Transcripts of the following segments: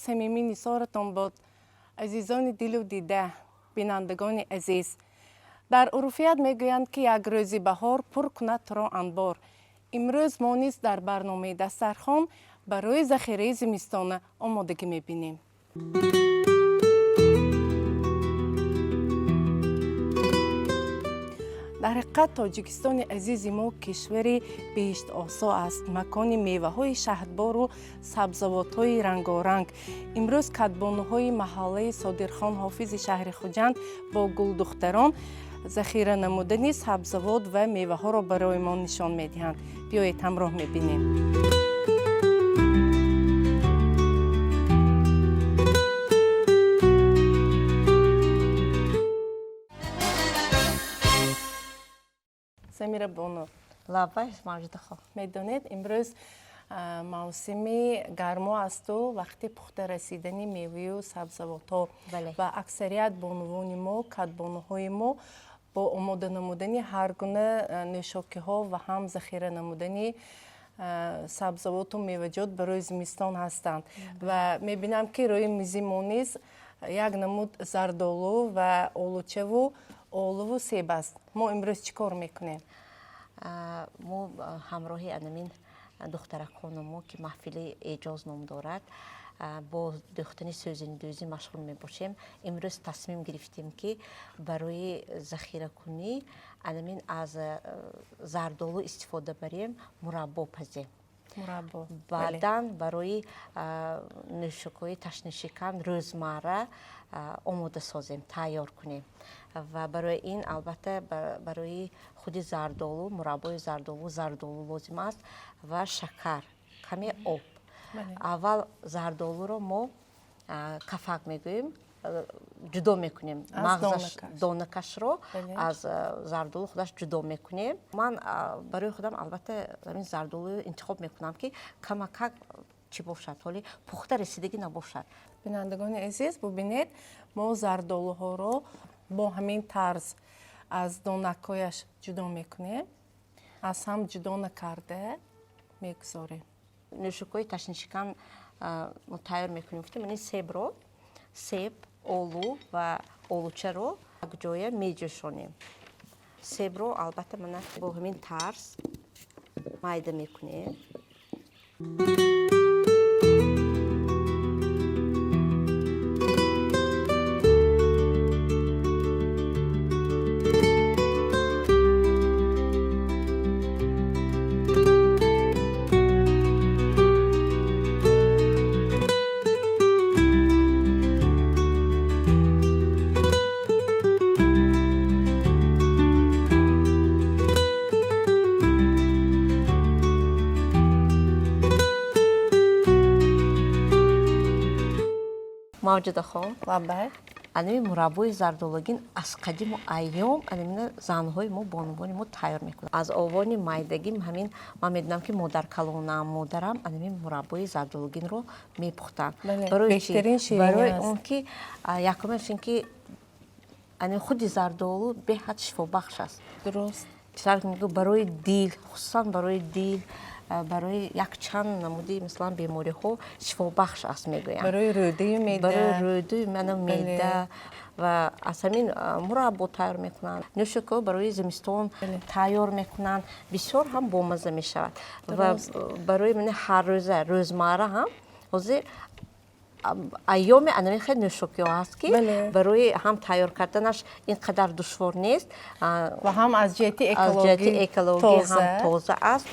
Самимӣ нисоратон бод, азизони дилу дида, бинандагони азиз. Дар урфият мегӯянд, ки як рӯзи баҳор пур кунад туро анбор. Имрӯз мо низ дар барномаи дастархон барои захираи зимистона омодагӣ мебинем. Дар ҳақиқат, Тоҷикистони азизи мо кишвари беҳиштосо аст, макони меваҳои шаҳдбору сабзавотҳои рангоранг. Имрӯз кадбонуҳои маҳаллаи Содирхон Ҳофизи шаҳри Хуҷанд бо гулдухтарон захира намудани сабзавот ва меваҳоро барои мо нишон медиҳанд. Биёед, ҳамроҳ мебинем. Самира бону! Лаббай, Мавҷудахон. Медонед, имрӯз мавсими гармо асту вақти пухта расидани меваю сабзавотҳо ва аксарият бонувони мо, кадбонуҳои мо бо омода намудани ҳар гуна нӯшокиҳо ва ҳам захира намудани сабзавоту меваҷот барои зимистон ҳастанд. Ва мебинам, ки рӯи мизи мо низ як намуд зардолу ва олучаву олуву себ аст. Мо имрӯз чӣ кор мекунем? Мо ҳамроҳи анамин духтаракону мо, ки маҳфили эҷоз ном дорад, бо дӯхтани сӯзанидӯзӣ машғул мебошем. Имрӯз тасмим гирифтем, ки барои захиракунӣ анамин аз зардолу истифода барем, мураббо пазем. Мураббо. Баъдан барои нӯшокиҳои ташнашикан рӯзмарра омода созем, тайёр кунем. Ва барои ин, албатта, барои худи зардолу, мураббои зардолу, зардолу лозим аст ва шакар, каме об. Аввал зардолуро мо кафак мегӯем, ҷудо мекунем, мағзаш, донакашро аз зардолу худаш ҷудо мекунем. Ман барои худам, албатта, ҳамин зардолуро интихоб мекунам, ки камакак чӣ бошад, ҳоли пухта расидагӣ набошад. Бинандагони азиз, бубинед, мо зардолуҳоро бо ҳамин тарз аз донакҳояш ҷудо мекунем, аз ҳам ҷудо накарда мегузорем. Нӯшокиҳои ташнашикан мо тайёр мекунем, гуфтем, ин себро, себ, олу ва олучаро якҷоя меҷӯшонем. Себро, албатта, мана бо ҳамин тарз майда мекунем. Мавҷудахон! Лаббай. Анами мураббои зардолагин аз қадиму айём анамина занҳои мо, бонувони мо тайёр мекунанд. Аз овони майдагим ҳамин ман медонам, ки модаркалонам, модарам анами мураббои зардолагинро мепухтанд. Барои чӣ? Барои он ки якумаш ин ки ани худи зардолу беҳад шифобахш аст. Барои дил, хусусан барои дил, барои якчанд намуди, масалан, бемориҳо шифобахш аст, мегӯянд. Барои рӯдаю меъда. Барои рӯдаю мана меъда. Ва аз ҳамин мураббо тайёр мекунанд, нӯшокиҳо барои зимистон тайёр мекунанд, бисёр ҳам бомазза мешавад. Ва барои мана ҳаррӯза, рӯзмарра ҳам ҳозир айёми анами хеле нӯшокиҳо ҳаст, ки барои ҳам тайёр карданаш ин қадар душвор нест. Ва ҳам аз ҷиҳати экологӣ ҳам тоза аст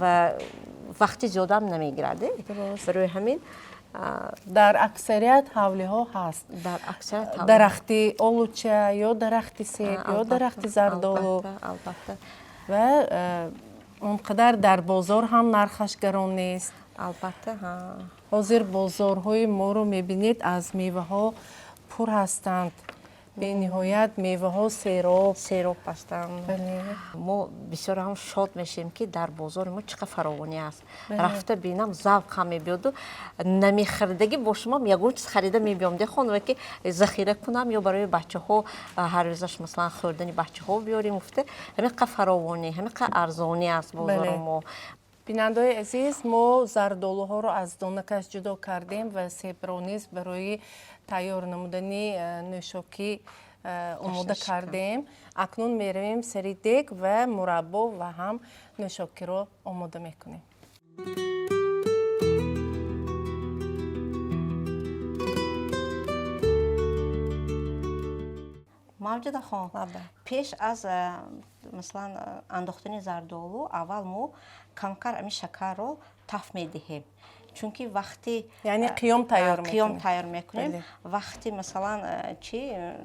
ва вақти зиёдам намегирад. Барои ҳамин дар аксарият ҳавлиҳо ҳаст. Дар аксарият. Дарахти олуча ё дарахти себ ё дарахти зардолу. Албатта. Ва он қадар дар бозор ҳам нархаш гарон нест. Албатта. Ҳозир бозорҳои моро мебинед, аз меваҳо пур ҳастанд, бениҳоят меваҳо сероб. Сероб ҳастанд. Мо бисёр ҳам шод мешавем, ки дар бозори мо чӣ қадр фаровонӣ аст. Рафта бинам, завқ ҳам мебиёду, намехаридагӣ бошумам, ягон чиз харида мебиём дехонва, ки захира кунам ё барои бачаҳо ҳаррӯзаш, масалан, хӯрдани бачаҳо биёрем гуфта. Ҳамин қадр фаровонӣ, ҳамин қадр арзонӣ аст бозори мо. Бинандаои азиз, мо зардолуҳоро аз донакаш ҷудо кардем ва себро низ барои тайёр намудани нӯшокӣ омода кардем. Акнун меравем сари дег ва мураббо ва ҳам нӯшокиро омода мекунем. Мавҷудахон, пеш аз масалан андохтани зардолу аввал мо камкар ами шакарро таф медиҳем, чунки вақти яъне қиём тайёр қиём тайёр мекунем, вақти масалан чи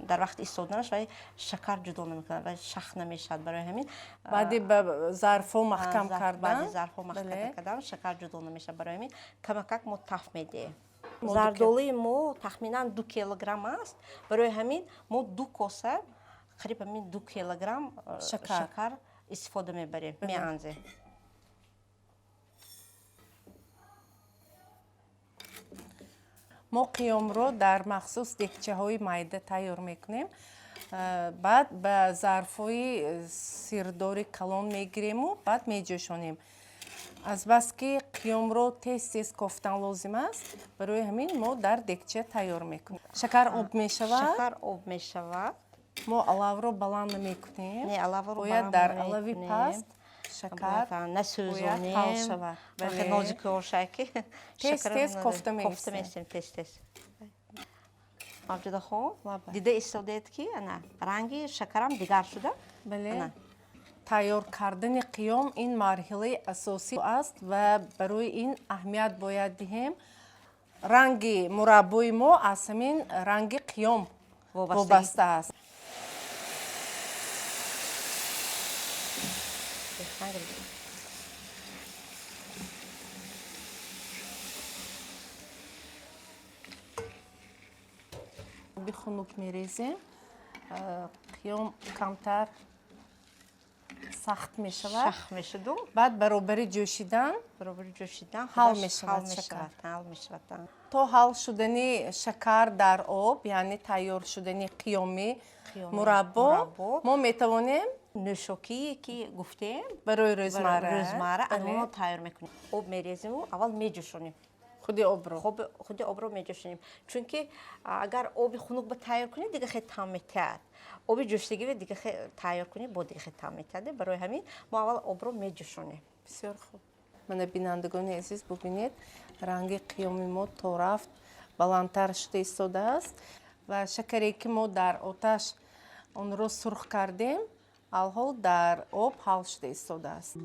дар вақти истоданаш вай шакар ҷудо намекунад ва шах намешавад. Барои ҳамин баъди ба зарфҳо маҳкам кардан, баъди зарфҳо маҳкам кардан шакар ҷудо намешавад. Барои ҳамин камакак мо таф медиҳем. Зардолуи мо тахминан 2 килограмм аст. Барои ҳамин мо 2 коса, қариб ҳамин 2 килограмм шакар истифода мебарем, меанзем. Мо қиёмро дар махсус дегчаҳои майда тайёр мекунем. Баъд ба зарфҳои сирдори калон мегирему баъд меҷӯшонем. Азбаски қиёмро тез-тез кофтан лозим аст, барои ҳамин мо дар дегча тайёр мекунем. Шакар об мешавад. Шакар об мешавад. Мо алавро баланд намекунем. Не, алавро бояд дар алави паст шакар насӯзонем, ҳал шавад. Нозикиошаки тез-тез кофта меистем. Тез-тез. Мавҷудахон, дида истодаед ки ана ранги шакарам дигар шуда? Бале. Тайёр кардани қиём ин марҳилаи асосӣ аст ва барои ин аҳамият бояд диҳем. Ранги мураббои мо аз ҳамин ранги қиём вобаста аст. Оби хунук мерезем, қиём камтар сахт мешавад. Шах мешуду. Баъд баробари ҷӯшидан ҳал мешавад шакар. То ҳал шудани шакар дар об, яъне тайёр шудани қиёми мураббо, мо метавонем нӯшокие ки гуфтем барои рӯзмарра рӯзмарра анонро тайёр мекунем. Об мерезиму аввал меҷӯшонем. Худи обро. Худи обро меҷӯшонем. Чунки агар оби хунук ба тайёр кунед, дига хеле таъм метиҳад. Оби ҷӯшидагиро дига тайёр кунед, бо дига хеле таъм метиҳад. Барои ҳамин мо аввал обро меҷӯшонем. Бисёр хуб. Мана бинандагони азиз, бубинед, ранги қиёми мо то рафт баландтар шуда истодааст ва шакаре ки мо дар оташ онро сурх кардем, алҳол дар об ҳал шуда истодааст.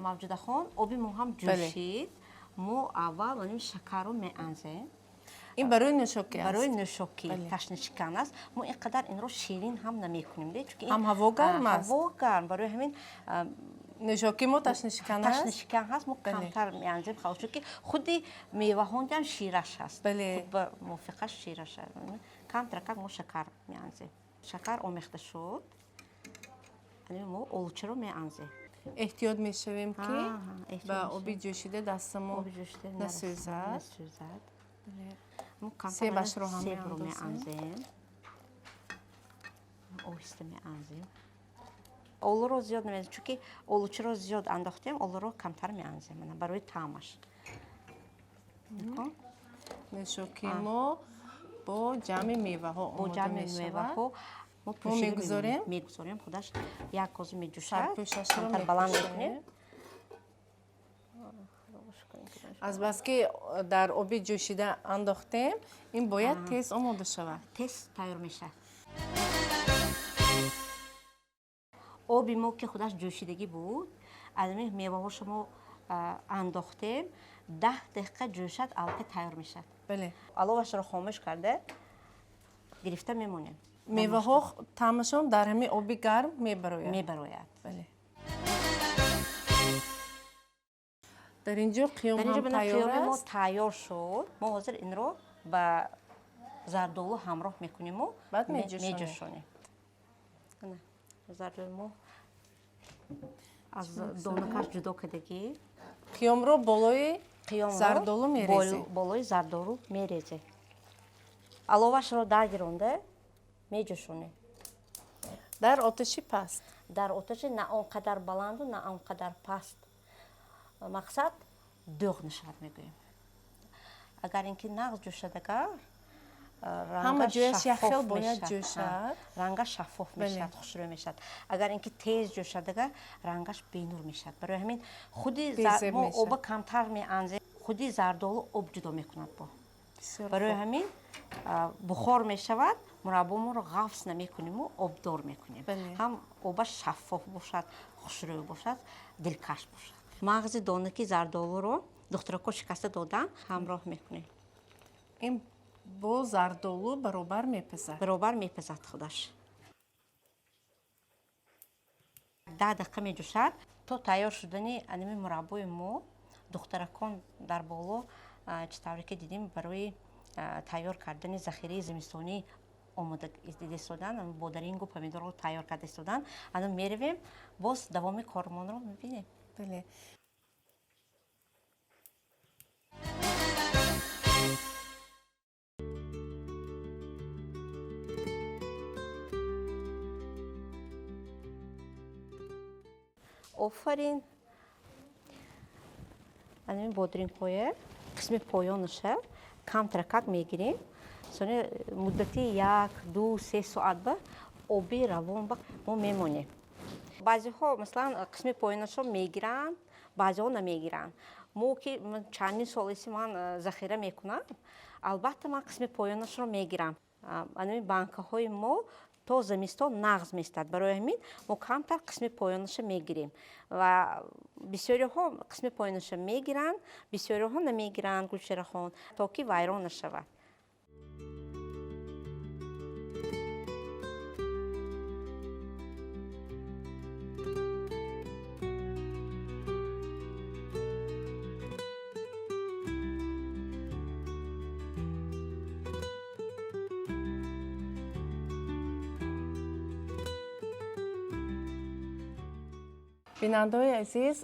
Мавҷудахон, оби мо ҳам ҷӯшид. Мо аввал шакарро меанзем. Ин барои нӯшокӣ аст. Барои нӯшокӣ ташнашикан аст. Мо ин қадар инро ширин ҳам намекунем, чунки ҳам ҳаво гарм аст. Ҳаво гарм, барои ҳамин нӯшокӣ мо ташнашикан аст. Ташнашикан ҳаст, мо камтар меанзем, чунки худи меваҳо ҳам шираш ҳаст. Бале. Худ ба мувофиқаш шираш аст. Камтаракак мо шакар меанзем. Шакар омехта шуд. Мо олучаро меанзем. Эҳтиёт мешавем ки ба оби ҷӯшида дастамо насӯзад. Себашро ҳам меандозем. Оҳиста меанзем. Олуро зиёд намеанзем, чунки олучаро зиёд андохтем, олуро камтар меанзем барои таъмаш. Нӯшокии мо бо ҷамъи меваҳо омода мешавад. Мо мегузорем? Мегузорем, худаш як коза меҷӯшад. Камтар баланд мекунем. Азбаски дар оби ҷӯшида андохтем, ин бояд тез омода шавад. Тез тайёр мешавад. Оби мо ки худаш ҷӯшидагӣ буд, аз ҳамин меваҳошо мо андохтем, 10 дақиқа ҷӯшад, аллакай тайёр мешавад. Бале. Аловашро хомӯш карда гирифта мемонем. Меваҳо таъмашон дар ҳамин оби гарм мебарояд. Мебарояд. Бале. Дар ин ҷо қиём ҳам тайёр мо аст. Тайёр шуд. Мо ҳозир инро ба зардолу ҳамроҳ мекуниму баъд меҷӯшонем. Меҷӯшонем. Зардолу мо Аз донакаш ҷудо кардагӣ. Қиёмро болои зардолу мерезем. Болои зардолу мерезем. Аловашро даргиронда меҷӯшонем. Дар оташи паст. Дар оташи на он қадар баланду, на он қадар паст. Мақсад дӯғ нашавад мегӯем. Агар ин ки нағз ҷӯшад, агар ҳама ҷояш якхел бояд ҷӯшад. Рангаш шаффоф мешавад, хушрӯй мешавад. Агар ин ки тез ҷӯшад, агар рангаш бенур мешавад. Барои ҳамин худи мо оба камтар меанзем, худи зардолу об ҷудо мекунад бо. Барои ҳамин бухор мешавад, мураббомонро ғафс намекуниму обдор мекунем. Ҳам обаш шаффоф бошад, хушрӯй бошад, дилкаш бошад. Мағзи донаки зардолуро духтарако шикаста додан ҳамроҳ мекунем. Ин бо зардолу баробар мепазад. Баробар мепазад худаш. 10 дақиқа меҷӯшад то тайёр шудани анами мураббои мо. Духтаракон дар боло чӣ тавре ки дидем барои тайёр кардани захираи зимистонӣ омода истодан, бодарингу помидорро тайёр карда истодан. Ана меравем, боз давоми кормонро мебинем. Бале. Офарин. Анами бодрингҳое қисми поёнаша камтаракак мегирем. Сони муддати 1, 2, 3 соат ба оби равон ба мо мемонем. Баъзеҳо масалан қисми поёнашро мегиранд, баъзеҳо намегиранд. Мо ки чандин сол аст ман захира мекунам, албатта ман қисми поёнашро мегирам. Анами банкаҳои мо то зимистон нағз меистад. Барои ҳамин мо камтар қисми поёнаша мегирем ва бисёриҳо қисми поёнаша мегиранд, бисёриҳо намегиранд, Гулшерахон, то ки вайрон нашавад. Бинандаҳои азиз,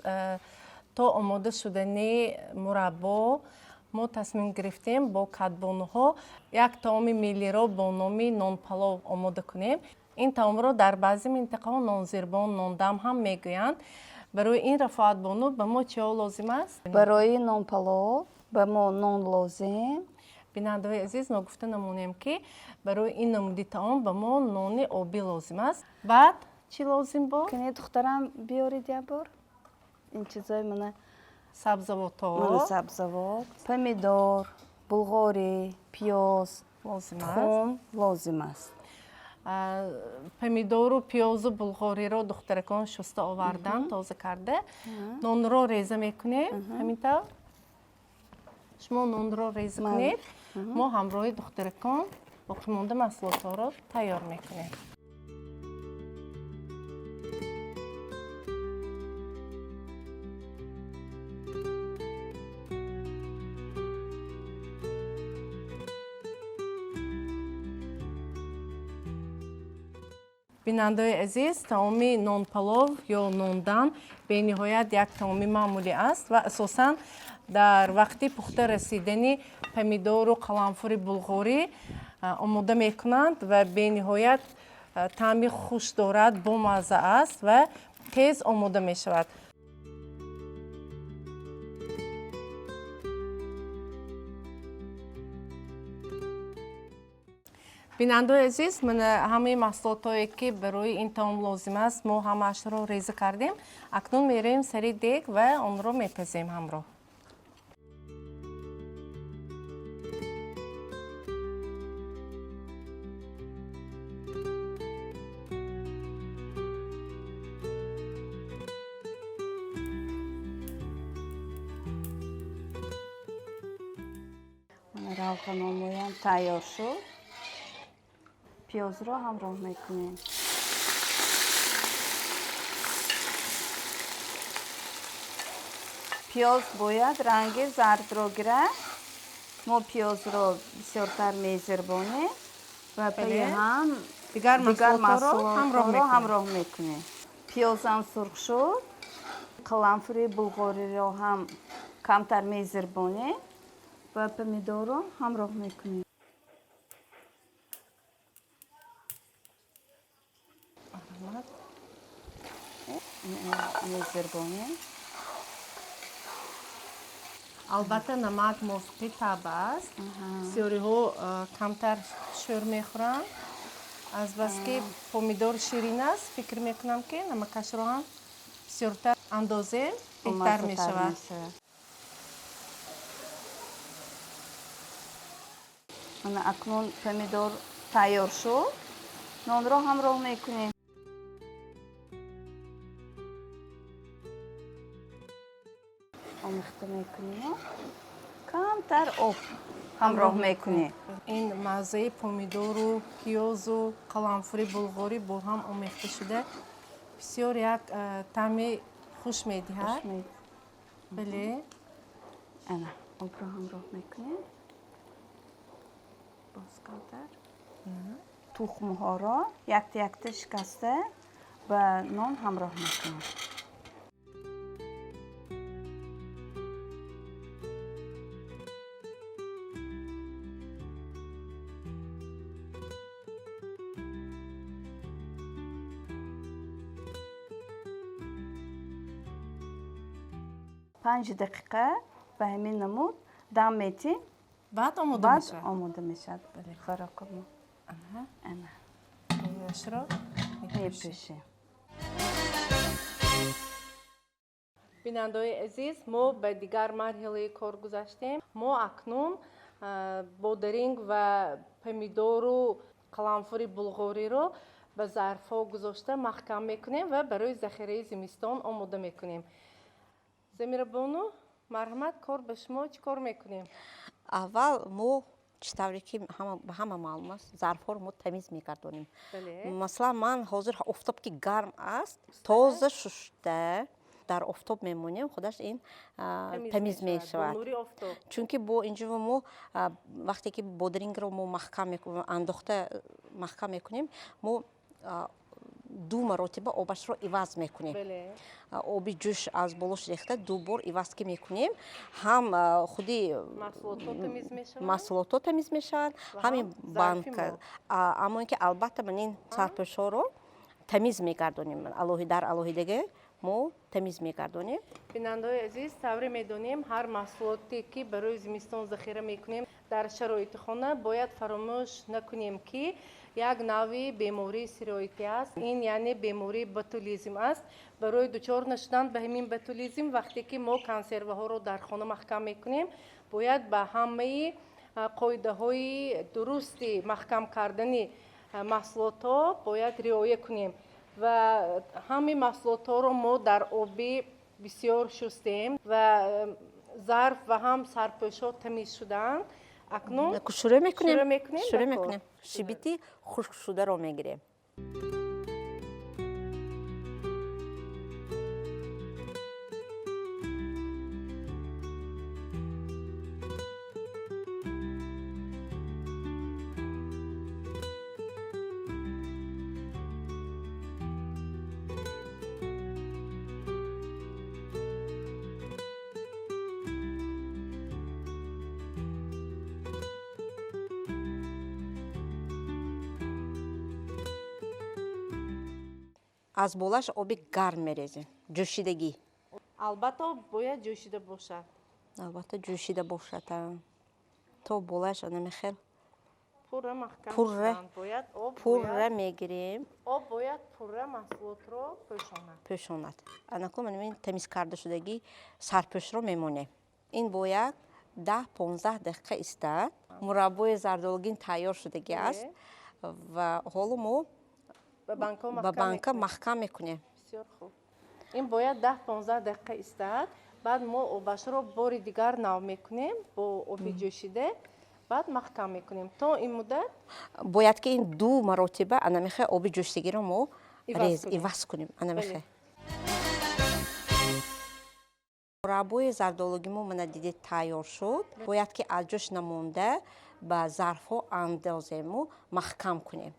то омода шудани мураббо мо тасмим гирифтем бо кадбонуҳо як таоми миллиро бо номи нонпалов омода кунем. Ин таомро дар баъзе минтақаҳо нонзирбон, нондам ҳам мегӯянд. Барои ин Рафоатбону ба мо чиҳо лозим аст? Барои нонпалов ба мо нон лозим. Бинандаҳои азиз, ногуфта намонем ки барои ин намуди таом ба мо нони обӣ лозим аст. Баъд чӣ лозим бо? Кане духтарам биёред як бор. Ин чизои мана сабзавотҳо. Мана сабзавот, помидор, булғорӣ, пиёз лозим аст. Тухм лозим аст. Помидору пиёзу булғориро духтаракон шуста овардан, тоза карда. Нонро реза мекунем, ҳамин тавр. Шумо нонро реза кунед, мо ҳамроҳи духтаракон боқимонда маҳсулотҳоро тайёр мекунем. Бинандаҳои азиз, таоми нонпалов ё нондам бениҳоят як таоми маъмулӣ аст ва асосан дар вақти пухта расидани помидору қаламфури булғорӣ омода мекунанд ва бениҳоят таъми хуш дорад, бомазза аст ва тез омода мешавад. Бинандаҳои азиз, мана ҳамаи маҳсулотҳое ки барои ин таом лозим аст, мо ҳамаашро реза кардем. Акнун меравем сари дег ва онро мепазем ҳамроҳ. Равғаномоям тайёр шуд. Пиёзро ҳамроҳ мекунем. Пиёз бояд ранги зардро гирад. Мо пиёзро бисёртар мезирбонем ва пайи ҳам дигар дигар маҳсулотҳоро маҳсулотҳоро ҳамроҳ ҳамроҳ мекунем. Пиёзам сурх шуд. Қаламфури булғориро ҳам камтар мезирбонем ва помидорро ҳамроҳ мекунем. Мезирбонем. Албатта намак мувофиқи табъ аст. Бисёриҳо камтар шӯр мехӯранд. Азбаски помидор ширин аст, фикр мекунам, ки намакашро ҳам бисёртар андозем, беҳтар мешавад. Ана акнун помидор тайёр шуд. Нонро ҳамроҳ мекунем. Омехта мекунем. Камтар об ҳамроҳ мекунем. Ин маззаи помидору пиёзу қаламфури булғорӣ бо ҳам омехта шуда бисёр як таъми хуш медиҳад. Бале. Ана обро ҳамроҳ мекунем. Боз камтар. Тухмҳоро якта якта шикаста ба нон ҳамроҳ мекунем. Панҷ дақиқа ба ҳамин намуд дам метим. Баъд омода мешавад. Омода мешавад хӯроки мо. Ана рӯяшро мепӯшем. Бинандаои азиз, мо ба дигар марҳилаи кор гузаштем. Мо акнун бодиринг ва помидору қаламфури булғориро ба зарфҳо гузошта маҳкам мекунем ва барои захираи зимистон омода мекунем. Замирабону, марҳамат, кор ба шумо, чӣ кор мекунем? Аввал мо чӣ тавре ки ба ҳама маълум аст, зарфҳоро мо тамиз мегардонем. Масалан, ман ҳозир офтоб ки гарм аст, тоза шушта дар офтоб мемонем, худаш ин тамиз мешавад. Чунки бо инҷо мо вақте ки бодирингро мо маҳкам андохта маҳкам мекунем, мо ду маротиба обашро иваз мекунем. Оби ҷӯш аз болош рехта ду бор иваз ки мекунем, ҳам худи маҳсулотҳо тамиз мешаванд, ҳамин банка. Аммо ин ки албатта ман ин сарпӯшҳоро тамиз мегардонем, дар алоҳидагӣ мо тамиз мегардонем. Бинандаои азиз, тавре медонем, ҳар маҳсулоте ки барои зимистон захира мекунем дар шароити хона, бояд фаромӯш накунем, ки як навъи бемории сироятӣ аст. Ин яъне бемории ботулизм аст. Барои дучор нашудан ба ҳамин ботулизм, вақте ки мо консерваҳоро дар хона маҳкам мекунем, бояд ба ҳамаи қоидаҳои дурусти маҳкам кардани маҳсулотҳо бояд риоя кунем. Ва ҳамаи маҳсулотҳоро мо дар оби бисёр шустем ва зарф ва ҳам сарпӯшҳо тамиз шуданд. Акнун шурӯъ мекунем. Шибити хушкшударо мегирем. Аз болаш оби гарм мерезем, ҷӯшидагӣ. Албатта, об бояд ҷӯшида бошад. Албатта, ҷӯшида бошад, то болаш анамихел пурра маҳкам бояд об пурра мегирем. Об бояд пурра маҳсулотро пӯшонад. Пӯшонад. Анаку ман ин тамиз карда шудагӣ сарпӯшро мемонем. Ин бояд 10-15 дақиқа истад. Мураббои зардолгин тайёр шудагӣ аст ва ҳоло мо ба банка маҳкам мекунем. Бисёр хуб. Ин бояд 10-15 дақиқа истад. Баъд мо обашро бори дигар нав мекунем бо оби ҷӯшида, баъд маҳкам мекунем. То ин муддат бояд ки ин ду маротиба анамихе оби ҷӯшидагиро мо иваз кунем. Анамихе мураббои зардологи мо мана дидед тайёр шуд. Бояд ки аз ҷӯш намонда ба зарфҳо андозему маҳкам кунем.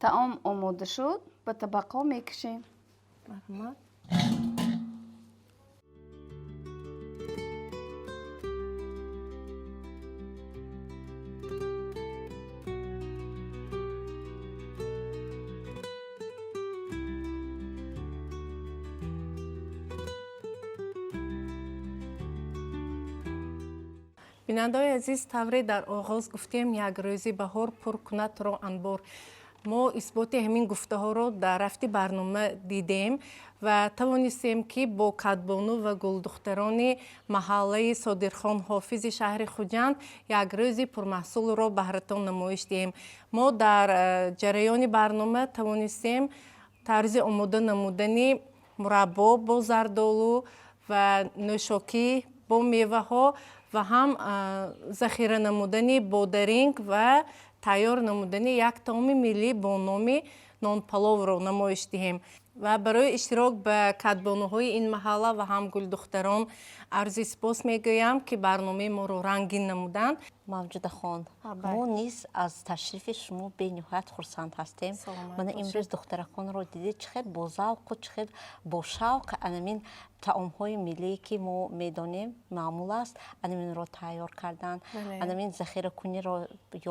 Таом омода шуд, ба табақҳо мекашем. Марҳамат. Бинандаҳои азиз, тавре дар оғоз гуфтем, як рӯзи баҳор пур кунад туро анбор. Мо исботи ҳамин гуфтаҳоро дар рафти барнома дидем ва тавонистем, ки бо кадбону ва гулдухтарони маҳаллаи Содирхон Ҳофизи шаҳри Хуҷанд як рӯзи пурмаҳсулро баҳратон намоиш диҳем. Мо дар ҷараёни барнома тавонистем тарзи омода намудани мураббо бо зардолу ва нӯшокӣ бо меваҳо ва ҳам захира намудани бодаринг ва тайёр намудани як таоми миллӣ бо номи нонпаловро намоиш диҳем. Ва барои иштирок ба кадбонуҳои ин маҳалла ва ҳам гулдухтарон арзи сипос мегӯям, ки барномаи моро рангин намуданд. Мавҷудахон, мо низ аз ташрифи шумо бениҳоят хурсанд ҳастем. Мана имрӯз духтараконро дидед, чӣ хел бо завқу чӣ хел бо шавқ анамин таомҳои миллие, ки мо медонем, маъмул аст, анаминро тайёр кардан, анамин захиракуниро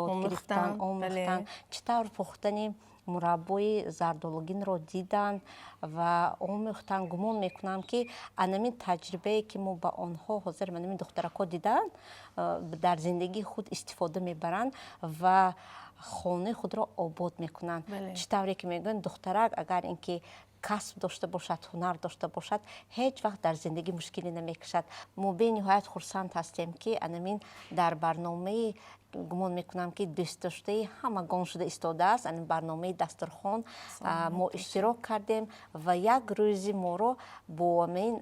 ёд гирифтан, омӯхтан, чӣ тавр пухтани мураббои зардолугинро диданд ва омӯхтанд. Гумон мекунам, ки анамин таҷрибае, ки мо ба онҳо ҳозир, анамин духтаракҳо диданд, дар зиндагии худ истифода мебаранд ва хонаи худро обод мекунанд. Чӣ тавре ки мегӯянд, духтарак агар ин ки касб дошта бошад, ҳунар дошта бошад, ҳеҷ вақт дар зиндагӣ мушкиле намекашад. Мо бениҳоят хурсанд ҳастем, ки анамин дар барномаи, гумон мекунам, ки дӯстдоштаи ҳамагон шуда истодааст, анин барномаи Дастурхон мо иштирок кардем ва як рӯзи моро бо амин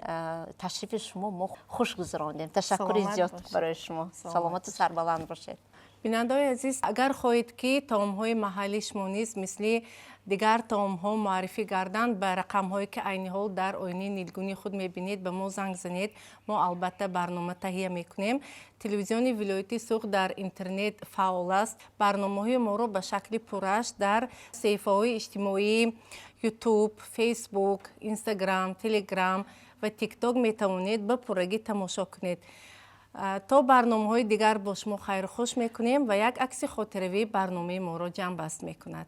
ташрифи шумо мо хуш гузарондем. Ташаккури зиёд барои шумо, саломату сарбаланд бошед. Бинандаҳои азиз, агар хоҳед, ки таомҳои маҳаллии шумо низ мисли дигар таомҳо муаррифӣ гарданд, ба рақамҳое, ки айни ҳол дар оинаи нилгуни худ мебинед, ба мо занг занед. Мо албатта барнома таҳия мекунем. Телевизиони вилояти Суғд дар интернет фаъол аст. Барномаҳои моро ба шакли пурраш дар саҳифаҳои иҷтимоии Ютуб, Фейсбук, Инстаграм, Телеграм ва Тикток метавонед ба пуррагӣ тамошо кунед. То барномаҳои дигар бо шумо хайру хуш мекунем ва як акси хотиравии барномаи моро ҷамъбаст мекунад.